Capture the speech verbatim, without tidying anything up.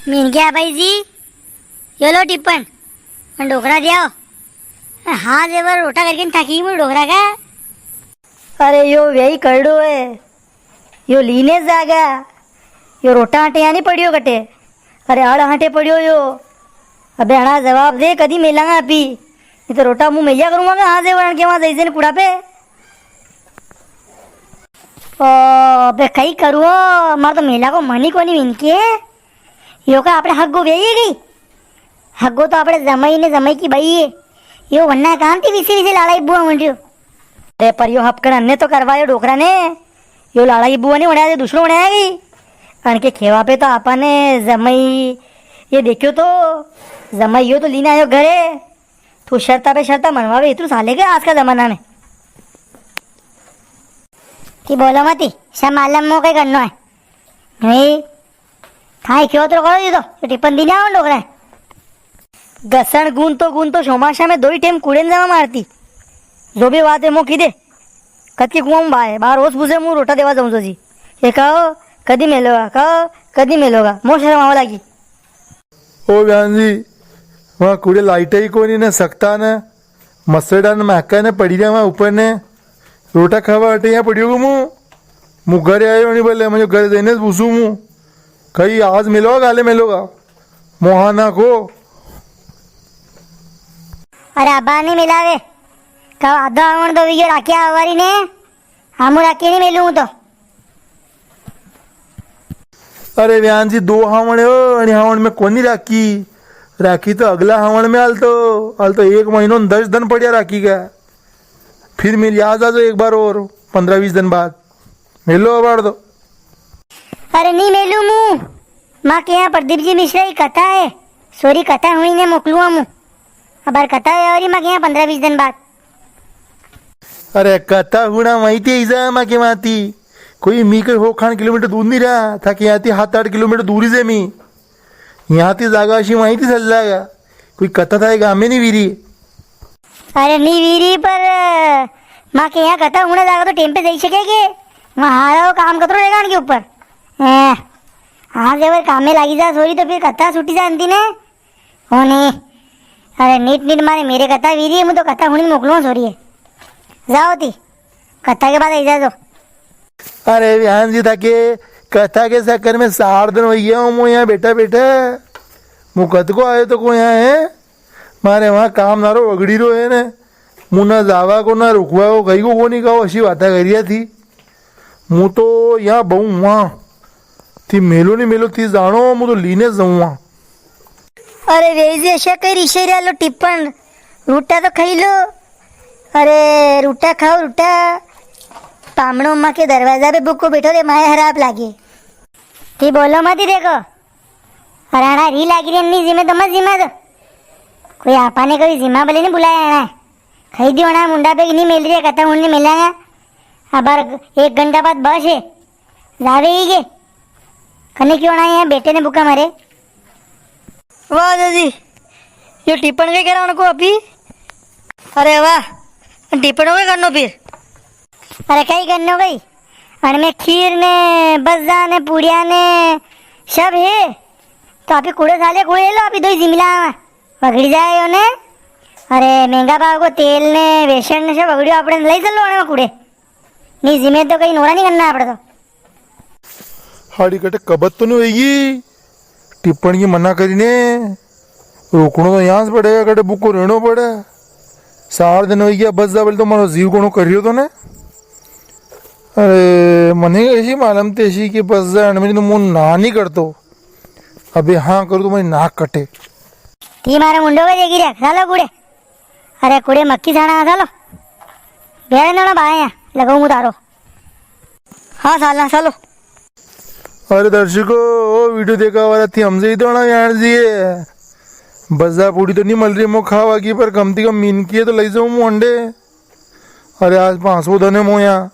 मिनक्या भाई जी, यो लो टिप्पण, अन डोकरा दिया हो। हाँ, जेवर रोटा करके थाकी मु डोकरा का। अरे, यो वेई करड़ो है, यो लीने जागा, यो रोटा हाटे यां नी पड़ियो कटे। अरे, आड़ हाटे पड़ियो यो। अबे, अणा जवाब दे, कदी मेलांगा आपी? नी तो रोटा मु मेल्या करूंगा, हाँ, जेवर अणके वां जाई जाई ने कुड़ा पे। ओ, अबे कई करूँ, मारे तो मेला को मन ही कोनी इनके। यो का आपणे हग्गो वेई गई? हग्गो तो आपणे जमाई ने जमाई की बई है। यो वन्ना काम थी विसे विसे लाड़ाई बुआ मंडियो। अरे पर यो हपकण अन्ने तो करवायो डोकरा ने। यो लाड़ाई बुआ नी वणाया, दूसरो वणाया गई। अणके खेवा पे तो आपा ने जमाई ये देख्यो तो, जमाई यो तो लीने आयो घरे। तू शर्ता पे शर्ता मनवावे, इतरू साले के आज का जमाना में। ती बोलो मती, सब मालूम मो कई करनो है। नहीं, थाई क्यों तो करो दी तो, ये टिप्पण दी ना डोकरा है। घसण गूंदतो गूंदतो चौमासा में दो ही टेम कूड़े न जमा मारती। जो भी बात है मो की दे। कद की कुआं में बाय, बार रोज पूछे मु रोटा देवा जाऊं जी। ये कहो, कदी मेलोगा, कहो, कदी मेलोगा, मो शर्म आवा लागी। ओ ब्यान जी, वां कुड़े लाइट ही कोनी ने सकता ने, मसड़ा ने महका ने पड़ी रहा वां ऊपर ने, रोटा खावा अटे यां पड़ियो गो मु, मु घरे आयो नी बोले, मु घरे जाइने पूछू मु, कई आज मेलोगा, काले मेलोगा, मोहाना को। अरे अबा नी मेलावे, कब आधो आवण दो वियो राखिया हवारी ने, हमू राखी नी मेलू हूं तो। अरे व्यान जी, दो हावण हो, अणी हावण में कोनी राखी। राखी तो अगला हावण में हाल तो, हाल तो एक महीनो न दस दिन पड़िया राखी का। फिर मिल आ जाजो एक बार और, पन्द्रह बीस दिन बाद। मेलो अबार तो। अरे नी मेलू मु। मां के यां प्रदीप जी मिश्रा की कथा है। सोरी कथा हुई ने मोकलू मु। अबार कथा है और मां के यां पन्द्रह बीस दिन बाद। अरे कथा हुणा वहीं ते इजा मां के माती। कोई मी कोई हो खान किलोमीटर दूर नी रहा, था के यां ती सात आठ किलोमीटर दूर ही से मी। यां ती जागा अशी वहीं ती चल जागा। कोई कथा था गामे नी वीरी। अरे नी वीरी पर, अ, मां के यां कथा हुणा जागा तो टेम पे जाई सके के? वां हारा वो काम कतरो रहेगा उनके ऊपर। ए, हाँ, जब काम में लागी जा सोरी तो फिर कथा छूटी जा अंती ने। ओ नी। अरे नीट नीट मारे मेरे कथा वीरी है, मु तो कथा हुणी मोकलूं सोरी है। जाओ ती, कथा के बाद आई जाजो। अरे व्यान जी, थाके कथा के चक्कर में चार दिन हो गया हूँ मु यहाँ बैठा बैठा। मु कद को आयो तो को यहाँ है, मारे वहाँ काम नारो वगड़ी रो है ने। मु ना जावा को ना रुकवा को, कई को कोनी कहो, अशी बातें करिया थी। मु तो यहाँ बहु वहाँ थी, मेलो नी मेलो थी जाणो, मु तो लीने जाऊँ वहाँ। अरे वेजी, अशा कई रिशे रिया लो टिप्पण, रूटा तो खाई लो। अरे रूटा खाओ रूटा। पामणो माँ के दरवाजा पे भूखो बैठो रे, माए हराप लागे। थी बोलो मती देखो। अरे अणा री लागी री, नी जिमे तो मत जिमा दो। कोई आपा ने कोई जिमा भले नी बुलाया अणा। खाई दियो अणा मुंडा पे नी मेल री है, कथा हुण नी मेलांगा। अबार एक घंटा बाद बस है। जावे ही के। कने क्यों अणा यहाँ बैठे ने भूखा मरे। वाह दादी, यो टिप्पण के करा उनको अभी? अरे वाह, टिप्पण के करनो फिर? अरे कई करनो कई? अणमें खीर ने, बज्जा ने, पूड़िया ने, सब है। तो आपी कूड़े साले कूड़े लो, आपी दोई जिमला वगड़ी जाए यो ने। अरे महंगा भाव को तेल ने, बेसन ने, सब वगड़ियो, आपणे लई चलो अणमें कूड़े। नी जिमे तो कई नोरा नी करना आपणे तो। हाड़ी कटे कबत तो नी होएगी, टिप्पण की मना करी ने। रोकणो तो यहाँ से पड़ेगा, कटे बुको रहणो पड़े। चार दिन हो गया, बस जा, बोले तो मारो जीव कोणो करियो तो ने। अरे, मने ऐसी मालूम तेसी कि बस जा, मेरी तो मुंह ना नी करतो। अबे हाँ करूँ तो मेरी नाक कटे। ती मारे मुंडो पे देखी रे, सालो कूड़े। अरे कूड़े मक्की साणा, सालो। बेरे ना बाया, लगाऊं तारो। हाँ साला, सालो। अरे दर्शकों, ओ वीडियो देखा वाला थी हमसे ही तो ना यार जी है। बजा पूड़ी तो नी मल री मो खावा की, पर कम ती कम मीन की है तो लई जाऊं मु अंडे। अरे आज पांचवो दन है मो यहाँ।